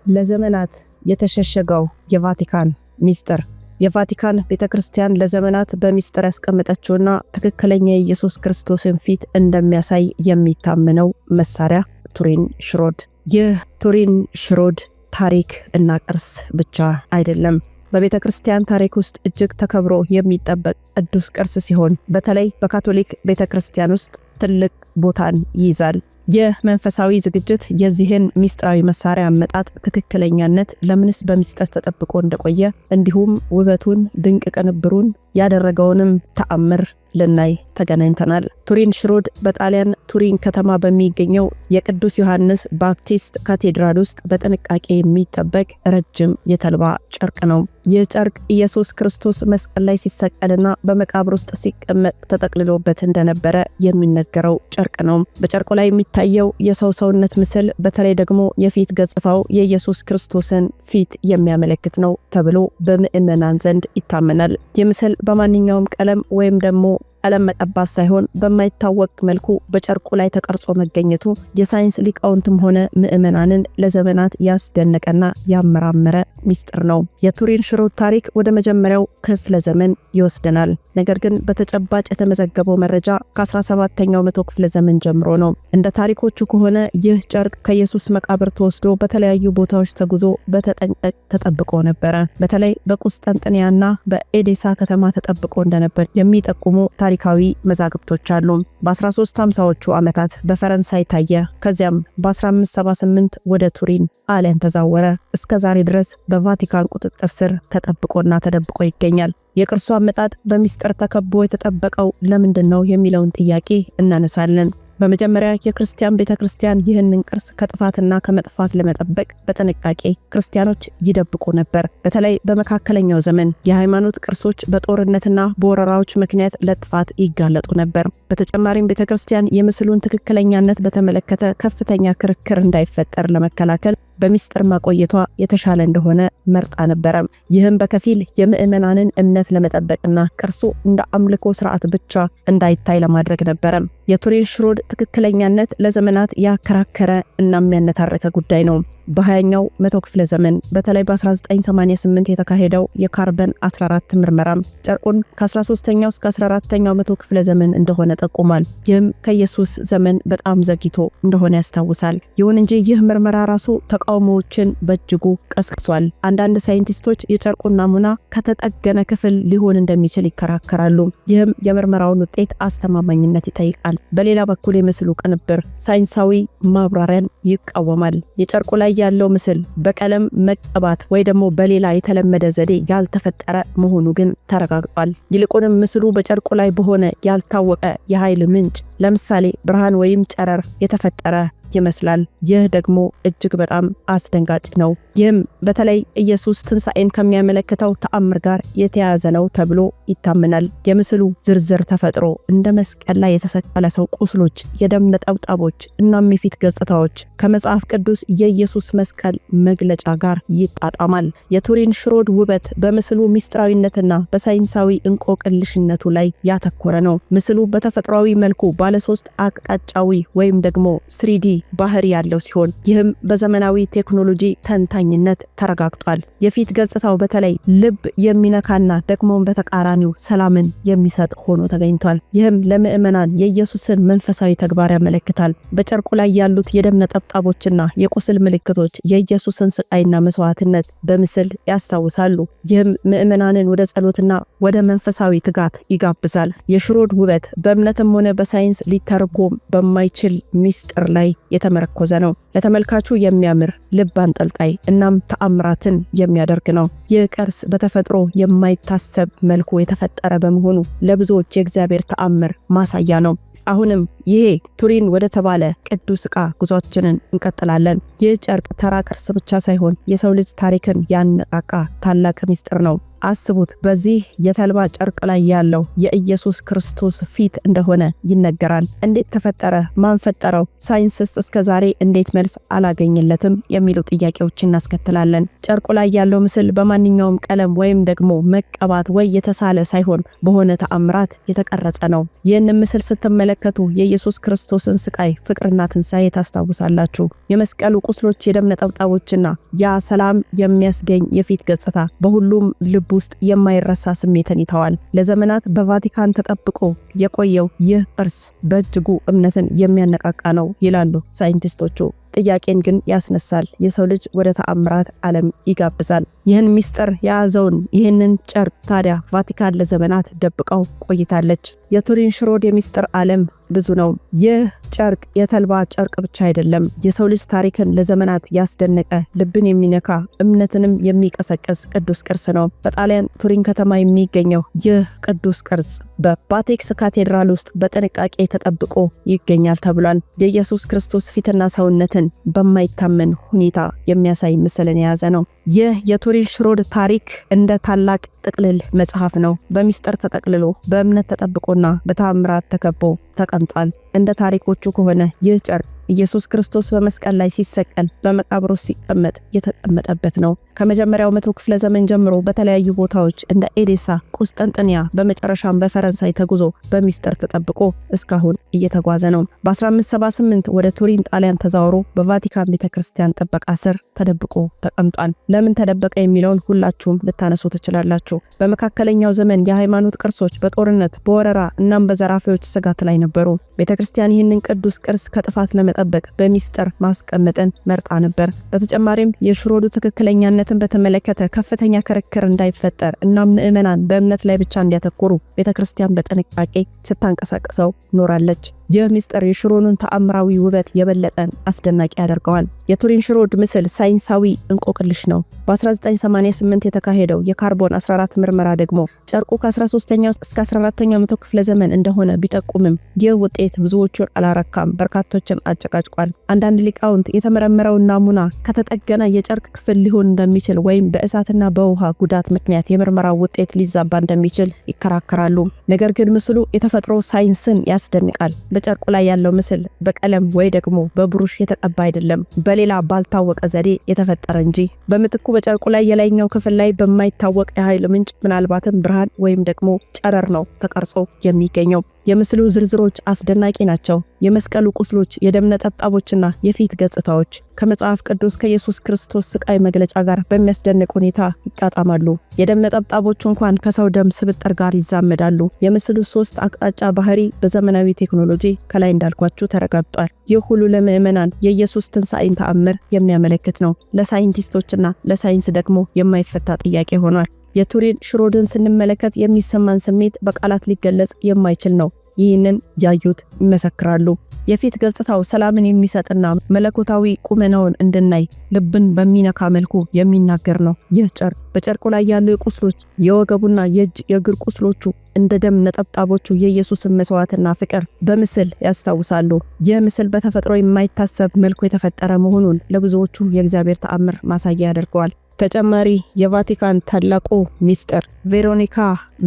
ለዘመናት የተሸሸገው የቫቲካን ሚስጥር። የቫቲካን ቤተ ክርስቲያን ለዘመናት በሚስጥር ያስቀመጠችውና ትክክለኛ የኢየሱስ ክርስቶስን ፊት እንደሚያሳይ የሚታመነው መሳሪያ ቱሪን Shroud። ይህ ቱሪን Shroud ታሪክ እና ቅርስ ብቻ አይደለም። በቤተ ክርስቲያን ታሪክ ውስጥ እጅግ ተከብሮ የሚጠበቅ ቅዱስ ቅርስ ሲሆን በተለይ በካቶሊክ ቤተ ክርስቲያን ውስጥ ትልቅ ቦታን ይይዛል። ይህ መንፈሳዊ ዝግጅት የዚህን ሚስጥራዊ መሳሪያ አመጣጥ ትክክለኛነት፣ ለምንስ በሚስጥር ተጠብቆ እንደቆየ፣ እንዲሁም ውበቱን፣ ድንቅ ቅንብሩን ያደረገውንም ተአምር ልናይ ተገናኝተናል። ቱሪን Shroud በጣሊያን ቱሪን ከተማ በሚገኘው የቅዱስ ዮሐንስ ባፕቲስት ካቴድራል ውስጥ በጥንቃቄ የሚጠበቅ ረጅም የተልባ ጨርቅ ነው። ይህ ጨርቅ ኢየሱስ ክርስቶስ መስቀል ላይ ሲሰቀልና በመቃብር ውስጥ ሲቀመጥ ተጠቅልሎበት እንደነበረ የሚነገረው ጨርቅ ነው። በጨርቁ ላይ የሚታየው የሰው ሰውነት ምስል በተለይ ደግሞ የፊት ገጽታው የኢየሱስ ክርስቶስን ፊት የሚያመለክት ነው ተብሎ በምዕመናን ዘንድ ይታመናል። ይህ ምስል በማንኛውም ቀለም ወይም ደግሞ ቀለም መቀባት ሳይሆን በማይታወቅ መልኩ በጨርቁ ላይ ተቀርጾ መገኘቱ የሳይንስ ሊቃውንትም ሆነ ምዕመናንን ለዘመናት ያስደነቀና ያመራመረ ሚስጥር ነው። የቱሪን Shroud ታሪክ ወደ መጀመሪያው ክፍለ ዘመን ይወስደናል። ነገር ግን በተጨባጭ የተመዘገበው መረጃ ከ17ኛው መቶ ክፍለ ዘመን ጀምሮ ነው። እንደ ታሪኮቹ ከሆነ ይህ ጨርቅ ከኢየሱስ መቃብር ተወስዶ በተለያዩ ቦታዎች ተጉዞ በተጠንቀቅ ተጠብቆ ነበረ። በተለይ በቁስጠንጥንያና በኤዴሳ ከተማ ተጠብቆ እንደነበር የሚጠቁሙ ታሪካዊ መዛግብቶች አሉ። በ1350ዎቹ ዓመታት በፈረንሳይ ታየ። ከዚያም በ1578 ወደ ቱሪን ጣሊያን ተዛወረ። እስከ ዛሬ ድረስ በቫቲካን ቁጥጥር ስር ተጠብቆና ተደብቆ ይገኛል። የቅርሱ አመጣጥ በሚስጥር ተከቦ የተጠበቀው ለምንድን ነው የሚለውን ጥያቄ እናነሳለን። በመጀመሪያ የክርስቲያን ቤተ ክርስቲያን ይህንን ቅርስ ከጥፋትና ከመጥፋት ለመጠበቅ በጥንቃቄ ክርስቲያኖች ይደብቁ ነበር። በተለይ በመካከለኛው ዘመን የሃይማኖት ቅርሶች በጦርነትና በወረራዎች ምክንያት ለጥፋት ይጋለጡ ነበር። በተጨማሪም ቤተ ክርስቲያን የምስሉን ትክክለኛነት በተመለከተ ከፍተኛ ክርክር እንዳይፈጠር ለመከላከል በሚስጥር ማቆየቷ የተሻለ እንደሆነ መርጣ ነበረ። ይህም በከፊል የምዕመናንን እምነት ለመጠበቅና ቅርሱ እንደ አምልኮ ስርዓት ብቻ እንዳይታይ ለማድረግ ነበረ። የቱሪን Shroud ትክክለኛነት ለዘመናት ያከራከረ እና የሚያነታረከ ጉዳይ ነው። በ20ኛው መቶ ክፍለ ዘመን በተለይ በ1988 የተካሄደው የካርበን 14 ምርመራም ጨርቁን ከ13ኛው እስከ 14ኛው መቶ ክፍለ ዘመን እንደሆነ ጠቁሟል። ይህም ከኢየሱስ ዘመን በጣም ዘግይቶ እንደሆነ ያስታውሳል። ይሁን እንጂ ይህ ምርመራ ራሱ ተቃውሞዎችን በእጅጉ ቀስቅሷል። አንዳንድ ሳይንቲስቶች የጨርቁን ናሙና ከተጠገነ ክፍል ሊሆን እንደሚችል ይከራከራሉ። ይህም የምርመራውን ውጤት አስተማማኝነት ይጠይቃል። በሌላ በኩል የምስሉ ቅንብር ሳይንሳዊ ማብራሪያን ይቃወማል። የጨርቁ ላይ ያለው ምስል በቀለም መቀባት ወይ ደግሞ በሌላ የተለመደ ዘዴ ያልተፈጠረ መሆኑ ግን ተረጋግጧል። ይልቁንም ምስሉ በጨርቁ ላይ በሆነ ያልታወቀ የኃይል ምንጭ፣ ለምሳሌ ብርሃን ወይም ጨረር የተፈጠረ ይመስላል። ይህ ደግሞ እጅግ በጣም አስደንጋጭ ነው። ይህም በተለይ ኢየሱስ ትንሣኤን ከሚያመለክተው ተአምር ጋር የተያያዘ ነው ተብሎ ይታመናል። የምስሉ ዝርዝር ተፈጥሮ እንደ መስቀል ላይ የተሰቀለ ሰው ቁስሎች፣ የደም ነጠብጣቦች እናም የፊት ገጽታዎች ከመጽሐፍ ቅዱስ የኢየሱስ መስቀል መግለጫ ጋር ይጣጣማል። የቱሪን Shroud ውበት በምስሉ ሚስጥራዊነትና በሳይንሳዊ እንቆቅልሽነቱ ላይ ያተኮረ ነው። ምስሉ በተፈጥሯዊ መልኩ ባለሶስት አቅጣጫዊ ወይም ደግሞ 3D ባህሪ ያለው ሲሆን ይህም በዘመናዊ ቴክኖሎጂ ተንታኝነት ተረጋግጧል። የፊት ገጽታው በተለይ ልብ የሚነካና ደግሞም በተቃራኒው ሰላምን የሚሰጥ ሆኖ ተገኝቷል። ይህም ለምዕመናን የኢየሱስን መንፈሳዊ ተግባር ያመለክታል። በጨርቁ ላይ ያሉት የደም ነጠብጣቦችና የቁስል ምልክቶች የኢየሱስን ስቃይና መስዋዕትነት በምስል ያስታውሳሉ። ይህም ምዕመናንን ወደ ጸሎትና ወደ መንፈሳዊ ትጋት ይጋብዛል። የ Shroud ውበት በእምነትም ሆነ በሳይንስ ሊተረጎም በማይችል ሚስጥር ላይ የተመረኮዘ ነው። ለተመልካቹ የሚያምር፣ ልብ አንጠልጣይ እናም ተአምራትን የሚያደርግ ነው። ይህ ቅርስ በተፈጥሮ የማይታሰብ መልኩ የተፈጠረ በመሆኑ ለብዙዎች የእግዚአብሔር ተአምር ማሳያ ነው። አሁንም ይሄ ቱሪን ወደ ተባለ ቅዱስ ዕቃ ጉዟችንን እንቀጥላለን። ይህ ጨርቅ ተራ ቅርስ ብቻ ሳይሆን የሰው ልጅ ታሪክን ያነቃቃ ታላቅ ሚስጥር ነው። አስቡት፣ በዚህ የተልባ ጨርቅ ላይ ያለው የኢየሱስ ክርስቶስ ፊት እንደሆነ ይነገራል። እንዴት ተፈጠረ? ማን ፈጠረው? ሳይንስስ እስከ ዛሬ እንዴት መልስ አላገኝለትም? የሚሉ ጥያቄዎችን እናስከትላለን። ጨርቁ ላይ ያለው ምስል በማንኛውም ቀለም ወይም ደግሞ መቀባት ወይ የተሳለ ሳይሆን በሆነ ተአምራት የተቀረጸ ነው። ይህንን ምስል ስትመለከቱ የኢየሱስ የኢየሱስ ክርስቶስን ስቃይ፣ ፍቅርና ትንሣኤ ታስታውሳላችሁ። የመስቀሉ ቁስሎች፣ የደም ነጠብጣቦችና ያ ሰላም የሚያስገኝ የፊት ገጽታ በሁሉም ልብ ውስጥ የማይረሳ ስሜትን ይተዋል። ለዘመናት በቫቲካን ተጠብቆ የቆየው ይህ ቅርስ በእጅጉ እምነትን የሚያነቃቃ ነው ይላሉ ሳይንቲስቶቹ። ጥያቄን ግን ያስነሳል። የሰው ልጅ ወደ ተአምራት ዓለም ይጋብዛል። ይህን ሚስጥር የያዘውን ይህንን ጨርቅ ታዲያ ቫቲካን ለዘመናት ደብቀው ቆይታለች። የቱሪን Shroud የሚስጥር ዓለም ብዙ ነው። ይህ ጨርቅ የተልባ ጨርቅ ብቻ አይደለም። የሰው ልጅ ታሪክን ለዘመናት ያስደነቀ፣ ልብን የሚነካ፣ እምነትንም የሚቀሰቅስ ቅዱስ ቅርስ ነው። በጣሊያን ቱሪን ከተማ የሚገኘው ይህ ቅዱስ ቅርስ በባቴክስ ካቴድራል ውስጥ በጥንቃቄ ተጠብቆ ይገኛል ተብሏል። የኢየሱስ ክርስቶስ ፊትና ሰውነትን በማይታመን ሁኔታ የሚያሳይ ምስልን የያዘ ነው። ይህ የቱሪን Shroud ታሪክ እንደ ታላቅ ጥቅልል መጽሐፍ ነው። በሚስጥር ተጠቅልሎ፣ በእምነት ተጠብቆና በተአምራት ተከቦ ተቀምጧል። እንደ ታሪኮቹ ከሆነ ይህ ጨርቅ ኢየሱስ ክርስቶስ በመስቀል ላይ ሲሰቀል፣ በመቃብሩ ሲቀመጥ የተቀመጠበት ነው። ከመጀመሪያው መቶ ክፍለ ዘመን ጀምሮ በተለያዩ ቦታዎች እንደ ኤዴሳ፣ ቁስጠንጥንያ፣ በመጨረሻም በፈረንሳይ ተጉዞ በሚስጥር ተጠብቆ እስካሁን እየተጓዘ ነው። በ1578 ወደ ቱሪን ጣሊያን ተዛውሮ በቫቲካን ቤተክርስቲያን ጥበቃ ስር ተደብቆ ተቀምጧል። ለምን ተደበቀ የሚለውን ሁላችሁም ልታነሱ ትችላላችሁ። በመካከለኛው ዘመን የሃይማኖት ቅርሶች በጦርነት፣ በወረራ እናም በዘራፊዎች ስጋት ላይ ነበሩ። ቤተክርስቲያን ይህንን ቅዱስ ቅርስ ከጥፋት ለመጠበቅ በሚስጥር ማስቀመጥን መርጣ ነበር። በተጨማሪም የ Shroud ኡ ትክክለኛነትን በተመለከተ ከፍተኛ ክርክር እንዳይፈጠር እናም ምዕመናን በእምነት ላይ ብቻ እንዲያተኩሩ ቤተክርስቲያን በጥንቃቄ ስታንቀሳቅሰው ኖራለች። ይህ ምስጢር የ Shroud ኡን ተአምራዊ ውበት የበለጠን አስደናቂ ያደርገዋል። የቱሪን Shroud ምስል ሳይንሳዊ እንቆቅልሽ ነው። በ1988 የተካሄደው የካርቦን 14 ምርመራ ደግሞ ጨርቁ ከ13ኛው እስከ 14ኛው መቶ ክፍለ ዘመን እንደሆነ ቢጠቁምም ይህ ውጤት ብዙዎቹን አላረካም፣ በርካቶችን አጨቃጭቋል። አንዳንድ ሊቃውንት የተመረመረው ናሙና ከተጠገነ የጨርቅ ክፍል ሊሆን እንደሚችል ወይም በእሳትና በውሃ ጉዳት ምክንያት የምርመራው ውጤት ሊዛባ እንደሚችል ይከራከራሉ። ነገር ግን ምስሉ የተፈጥሮ ሳይንስን ያስደንቃል። በጨርቁ ላይ ያለው ምስል በቀለም ወይ ደግሞ በብሩሽ የተቀባ አይደለም፣ በሌላ ባልታወቀ ዘዴ የተፈጠረ እንጂ። በምትኩ በጨርቁ ላይ የላይኛው ክፍል ላይ በማይታወቅ የኃይል ምንጭ፣ ምናልባትም ብርሃን ወይም ደግሞ ጨረር ነው ተቀርጾ የሚገኘው። የምስሉ ዝርዝሮች አስደናቂ ናቸው። የመስቀሉ ቁስሎች፣ የደም ነጠብጣቦችና የፊት ገጽታዎች ከመጽሐፍ ቅዱስ ከኢየሱስ ክርስቶስ ስቃይ መግለጫ ጋር በሚያስደንቅ ሁኔታ ይጣጣማሉ። የደም ነጠብጣቦቹ እንኳን ከሰው ደም ስብጥር ጋር ይዛመዳሉ። የምስሉ ሶስት አቅጣጫ ባህሪ በዘመናዊ ቴክኖሎጂ ከላይ እንዳልኳችሁ ተረጋግጧል። ይህ ሁሉ ለምዕመናን የኢየሱስ ትንሣኤን ተአምር የሚያመለክት ነው። ለሳይንቲስቶችና ለሳይንስ ደግሞ የማይፈታ ጥያቄ ሆኗል። የቱሪን Shroud ን ስንመለከት የሚሰማን ስሜት በቃላት ሊገለጽ የማይችል ነው። ይህንን ያዩት ይመሰክራሉ። የፊት ገጽታው ሰላምን የሚሰጥና መለኮታዊ ቁመናውን እንድናይ ልብን በሚነካ መልኩ የሚናገር ነው። ይህ ጨርቅ፣ በጨርቁ ላይ ያሉ የቁስሎች፣ የወገቡና የእጅ የእግር ቁስሎቹ፣ እንደ ደም ነጠብጣቦቹ የኢየሱስን መስዋዕትና ፍቅር በምስል ያስታውሳሉ። ይህ ምስል በተፈጥሮ የማይታሰብ መልኩ የተፈጠረ መሆኑን ለብዙዎቹ የእግዚአብሔር ተአምር ማሳያ ያደርገዋል። ተጨማሪ የቫቲካን ታላቁ ሚስጥር ቬሮኒካ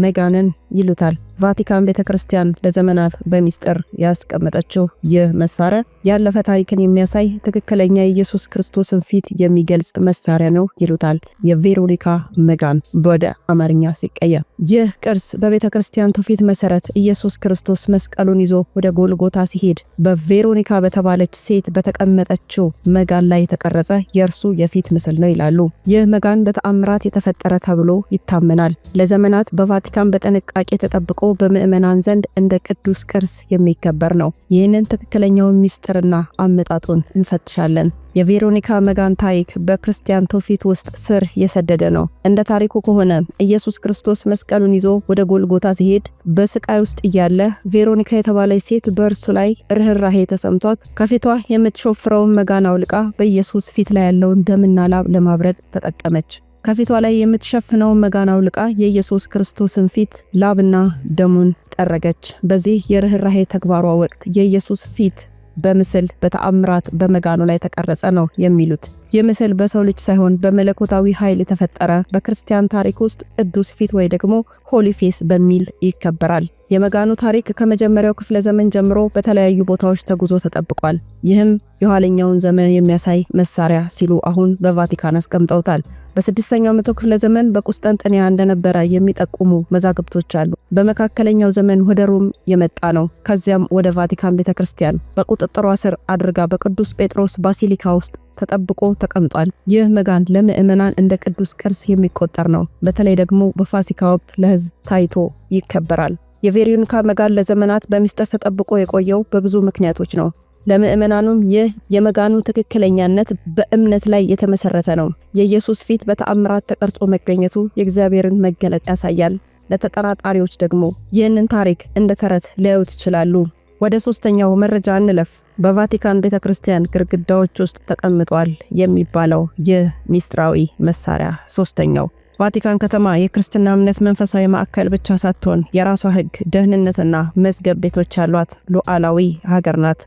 መጋንን ይሉታል። ቫቲካን ቤተ ክርስቲያን ለዘመናት በሚስጥር ያስቀመጠችው ይህ መሳሪያ ያለፈ ታሪክን የሚያሳይ፣ ትክክለኛ የኢየሱስ ክርስቶስን ፊት የሚገልጽ መሳሪያ ነው ይሉታል። የቬሮኒካ መጋን ወደ አማርኛ ሲቀየር። ይህ ቅርስ በቤተ ክርስቲያን ትውፊት መሰረት ኢየሱስ ክርስቶስ መስቀሉን ይዞ ወደ ጎልጎታ ሲሄድ በቬሮኒካ በተባለች ሴት በተቀመጠችው መጋን ላይ የተቀረጸ የእርሱ የፊት ምስል ነው ይላሉ። ይህ መጋን በተአምራት የተፈጠረ ተብሎ ይታመናል። ለዘመናት በቫቲካን በጥንቃቄ ተጠብቆ በምዕመናን ዘንድ እንደ ቅዱስ ቅርስ የሚከበር ነው። ይህንን ትክክለኛውን ሚስጥርና አመጣጡን እንፈትሻለን። የቬሮኒካ መጋን ታሪክ በክርስቲያን ትውፊት ውስጥ ስር የሰደደ ነው። እንደ ታሪኩ ከሆነ ኢየሱስ ክርስቶስ መስቀሉን ይዞ ወደ ጎልጎታ ሲሄድ በስቃይ ውስጥ እያለ ቬሮኒካ የተባለች ሴት በእርሱ ላይ ርኅራሄ ተሰምቷት ከፊቷ የምትሾፍረውን መጋን አውልቃ በኢየሱስ ፊት ላይ ያለውን ደምና ላብ ለማብረድ ተጠቀመች። ከፊቷ ላይ የምትሸፍነውን መጋን አውልቃ የኢየሱስ ክርስቶስን ፊት ላብና ደሙን ጠረገች። በዚህ የርኅራሄ ተግባሯ ወቅት የኢየሱስ ፊት በምስል በተአምራት በመጋኑ ላይ ተቀረጸ ነው የሚሉት። ይህ ምስል በሰው ልጅ ሳይሆን በመለኮታዊ ኃይል የተፈጠረ፣ በክርስቲያን ታሪክ ውስጥ ቅዱስ ፊት ወይ ደግሞ Holy Face በሚል ይከበራል። የመጋኑ ታሪክ ከመጀመሪያው ክፍለ ዘመን ጀምሮ በተለያዩ ቦታዎች ተጉዞ ተጠብቋል። ይህም የኋለኛውን ዘመን የሚያሳይ መሳሪያ ሲሉ አሁን በቫቲካን አስቀምጠውታል። በ6ኛው መቶ ክፍለ ዘመን በቁስጠንጥንያ እንደነበረ የሚጠቁሙ መዛግብቶች አሉ። በመካከለኛው ዘመን ወደ ሮም የመጣ ነው። ከዚያም ወደ ቫቲካን ቤተክርስቲያን በቁጥጥሯ ስር አድርጋ በቅዱስ ጴጥሮስ ባሲሊካ ውስጥ ተጠብቆ ተቀምጧል። ይህ መጋን ለምዕመናን እንደ ቅዱስ ቅርስ የሚቆጠር ነው። በተለይ ደግሞ በፋሲካ ወቅት ለሕዝብ ታይቶ ይከበራል። የቬሮኒካ መጋን ለዘመናት በሚስጥር ተጠብቆ የቆየው በብዙ ምክንያቶች ነው። ለምዕመናኑም ይህ የመጋኑ ትክክለኛነት በእምነት ላይ የተመሰረተ ነው። የኢየሱስ ፊት በተአምራት ተቀርጾ መገኘቱ የእግዚአብሔርን መገለጥ ያሳያል። ለተጠራጣሪዎች ደግሞ ይህንን ታሪክ እንደ ተረት ሊያዩት ይችላሉ። ወደ ሶስተኛው መረጃ እንለፍ። በቫቲካን ቤተ ክርስቲያን ግድግዳዎች ውስጥ ተቀምጧል የሚባለው ይህ ሚስጥራዊ መሳሪያ ሶስተኛው። ቫቲካን ከተማ የክርስትና እምነት መንፈሳዊ ማዕከል ብቻ ሳትሆን የራሷ ሕግ፣ ደህንነትና መዝገብ ቤቶች ያሏት ሉዓላዊ ሀገር ናት።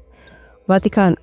ቫቲካን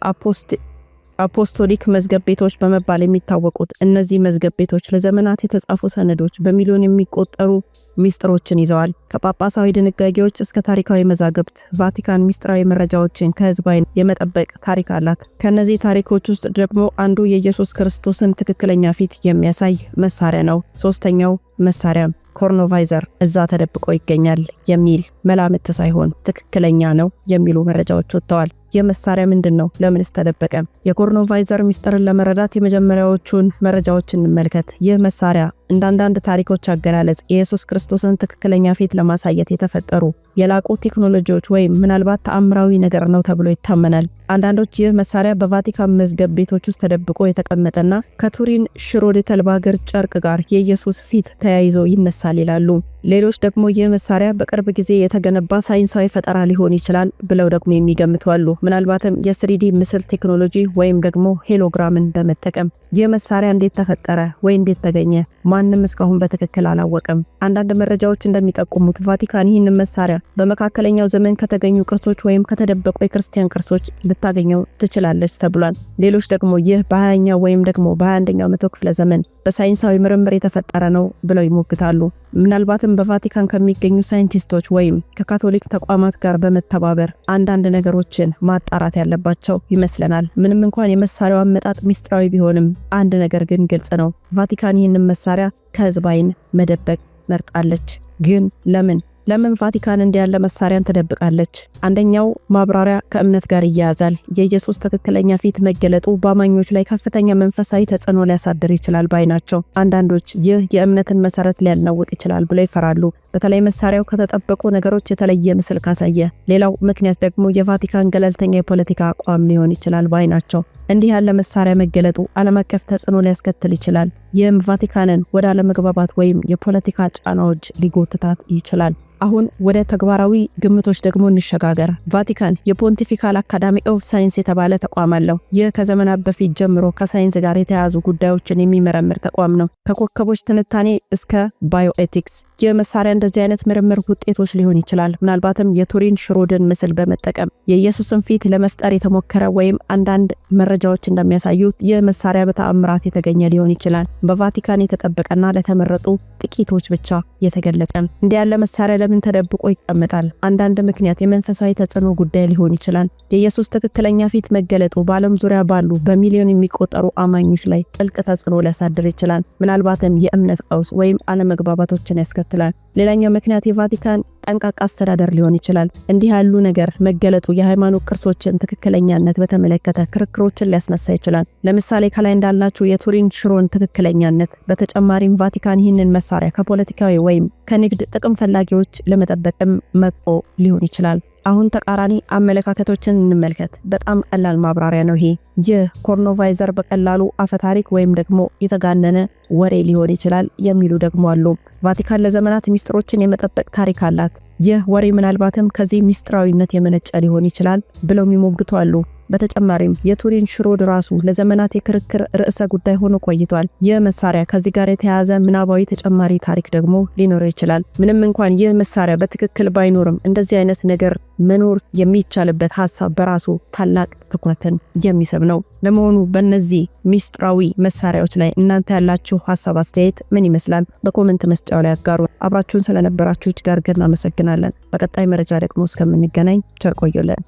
አፖስቶሊክ መዝገብ ቤቶች በመባል የሚታወቁት እነዚህ መዝገብ ቤቶች ለዘመናት የተጻፉ ሰነዶች፣ በሚሊዮን የሚቆጠሩ ሚስጥሮችን ይዘዋል። ከጳጳሳዊ ድንጋጌዎች እስከ ታሪካዊ መዛግብት ቫቲካን ሚስጥራዊ መረጃዎችን ከህዝብ ዓይን የመጠበቅ ታሪክ አላት። ከእነዚህ ታሪኮች ውስጥ ደግሞ አንዱ የኢየሱስ ክርስቶስን ትክክለኛ ፊት የሚያሳይ መሳሪያ ነው። ሶስተኛው መሳሪያ Chronovisor እዛ ተደብቆ ይገኛል የሚል መላምት ሳይሆን ትክክለኛ ነው የሚሉ መረጃዎች ወጥተዋል። ይህ መሳሪያ ምንድን ነው? ለምንስ ተደበቀ? የ Chronovisor ሚስጥርን ለመረዳት የመጀመሪያዎቹን መረጃዎች እንመልከት። ይህ መሳሪያ እንደ አንዳንድ ታሪኮች አገላለጽ የኢየሱስ ክርስቶስን ትክክለኛ ፊት ለማሳየት የተፈጠሩ የላቁ ቴክኖሎጂዎች ወይም ምናልባት ተአምራዊ ነገር ነው ተብሎ ይታመናል። አንዳንዶች ይህ መሳሪያ በቫቲካን መዝገብ ቤቶች ውስጥ ተደብቆ የተቀመጠና ከቱሪን ሽሮድ የተልባ እግር ጨርቅ ጋር የኢየሱስ ፊት ተያይዞ ይነሳል ይላሉ። ሌሎች ደግሞ ይህ መሳሪያ በቅርብ ጊዜ የተገነባ ሳይንሳዊ ፈጠራ ሊሆን ይችላል ብለው ደግሞ የሚገምቱ አሉ። ምናልባትም የ 3D ምስል ቴክኖሎጂ ወይም ደግሞ hologram ን በመጠቀም። ይህ መሳሪያ እንዴት ተፈጠረ ወይ እንዴት ተገኘ? ማንም እስካሁን በትክክል አላወቀም። አንዳንድ መረጃዎች እንደሚጠቁሙት ቫቲካን ይህንን መሳሪያ በመካከለኛው ዘመን ከተገኙ ቅርሶች ወይም ከተደበቁ የክርስቲያን ቅርሶች ልታገኘው ትችላለች ተብሏል። ሌሎች ደግሞ ይህ በ20ኛው ወይም ደግሞ በ21ኛው መቶ ክፍለ ዘመን በሳይንሳዊ ምርምር የተፈጠረ ነው ብለው ይሞግታሉ። ምናልባትም በቫቲካን ከሚገኙ ሳይንቲስቶች ወይም ከካቶሊክ ተቋማት ጋር በመተባበር አንዳንድ ነገሮችን ማጣራት ያለባቸው ይመስለናል። ምንም እንኳን የመሳሪያው አመጣጥ ሚስጥራዊ ቢሆንም አንድ ነገር ግን ግልጽ ነው። ቫቲካን ይህንን መሳሪያ ከህዝብ ዓይን መደበቅ መርጣለች። ግን ለምን? ለምን ቫቲካን እንዲህ ያለ መሳሪያን ትደብቃለች? አንደኛው ማብራሪያ ከእምነት ጋር ይያያዛል። የኢየሱስ ትክክለኛ ፊት መገለጡ በአማኞች ላይ ከፍተኛ መንፈሳዊ ተጽዕኖ ሊያሳድር ይችላል ባይ ናቸው። አንዳንዶች ይህ የእምነትን መሰረት ሊያናውጥ ይችላል ብለው ይፈራሉ፣ በተለይ መሳሪያው ከተጠበቁ ነገሮች የተለየ ምስል ካሳየ። ሌላው ምክንያት ደግሞ የቫቲካን ገለልተኛ የፖለቲካ አቋም ሊሆን ይችላል ባይ ናቸው። እንዲህ ያለ መሳሪያ መገለጡ ዓለም አቀፍ ተጽዕኖ ሊያስከትል ይችላል። ይህም ቫቲካንን ወደ አለመግባባት ወይም የፖለቲካ ጫናዎች ሊጎትታት ይችላል። አሁን ወደ ተግባራዊ ግምቶች ደግሞ እንሸጋገር። ቫቲካን የ Pontifical Academy of Science የተባለ ተቋም አለው። ይህ ከዘመናት በፊት ጀምሮ ከሳይንስ ጋር የተያያዙ ጉዳዮችን የሚመረምር ተቋም ነው። ከኮከቦች ትንታኔ እስከ bioethics። ይህ መሳሪያ እንደዚህ አይነት ምርምር ውጤቶች ሊሆን ይችላል። ምናልባትም የቱሪን Shroud ን ምስል በመጠቀም የኢየሱስን ፊት ለመፍጠር የተሞከረ ወይም አንዳንድ መረጃዎች እንደሚያሳዩት ይህ መሳሪያ በተአምራት የተገኘ ሊሆን ይችላል። በቫቲካን የተጠበቀና ለተመረጡ ጥቂቶች ብቻ የተገለጸ። እንዲህ ያለ መሳሪያ ለምን ተደብቆ ይቀመጣል? አንዳንድ ምክንያት የመንፈሳዊ ተጽዕኖ ጉዳይ ሊሆን ይችላል። የኢየሱስ ትክክለኛ ፊት መገለጡ በዓለም ዙሪያ ባሉ በሚሊዮን የሚቆጠሩ አማኞች ላይ ጥልቅ ተጽዕኖ ሊያሳድር ይችላል። ምናልባትም የእምነት ቀውስ ወይም አለመግባባቶችን ያስከትላል። ሌላኛው ምክንያት የቫቲካን ጠንቃቃ አስተዳደር ሊሆን ይችላል። እንዲህ ያሉ ነገር መገለጡ የሃይማኖት ቅርሶችን ትክክለኛነት በተመለከተ ክርክሮችን ሊያስነሳ ይችላል። ለምሳሌ ከላይ እንዳልናችሁ የቱሪን ሽሮን ትክክለኛነት። በተጨማሪም ቫቲካን ይህንን መሳሪያ ከፖለቲካዊ ወይም ከንግድ ጥቅም ፈላጊዎች ለመጠበቅም መርጦ ሊሆን ይችላል። አሁን ተቃራኒ አመለካከቶችን እንመልከት። በጣም ቀላል ማብራሪያ ነው ይሄ። ይህ Chronovisor በቀላሉ አፈታሪክ ወይም ደግሞ የተጋነነ ወሬ ሊሆን ይችላል የሚሉ ደግሞ አሉ። ቫቲካን ለዘመናት ሚስጥሮችን የመጠበቅ ታሪክ አላት። ይህ ወሬ ምናልባትም ከዚህ ሚስጥራዊነት የመነጨ ሊሆን ይችላል ብለው የሚሞግቱ አሉ። በተጨማሪም የቱሪን Shroud ራሱ ለዘመናት የክርክር ርዕሰ ጉዳይ ሆኖ ቆይቷል። ይህ መሳሪያ ከዚህ ጋር የተያያዘ ምናባዊ ተጨማሪ ታሪክ ደግሞ ሊኖረው ይችላል። ምንም እንኳን ይህ መሳሪያ በትክክል ባይኖርም እንደዚህ አይነት ነገር መኖር የሚቻልበት ሀሳብ በራሱ ታላቅ ትኩረትን የሚስብ ነው። ለመሆኑ በእነዚህ ሚስጥራዊ መሳሪያዎች ላይ እናንተ ያላችሁ ሀሳብ አስተያየት ምን ይመስላል? በ comment መስጫው ላይ አጋሩ። አብራችሁን ስለነበራችሁ እጅግ አድርገን እናመሰግናለን። በቀጣይ መረጃ ደግሞ እስከምንገናኝ ቸር ቆዩልን።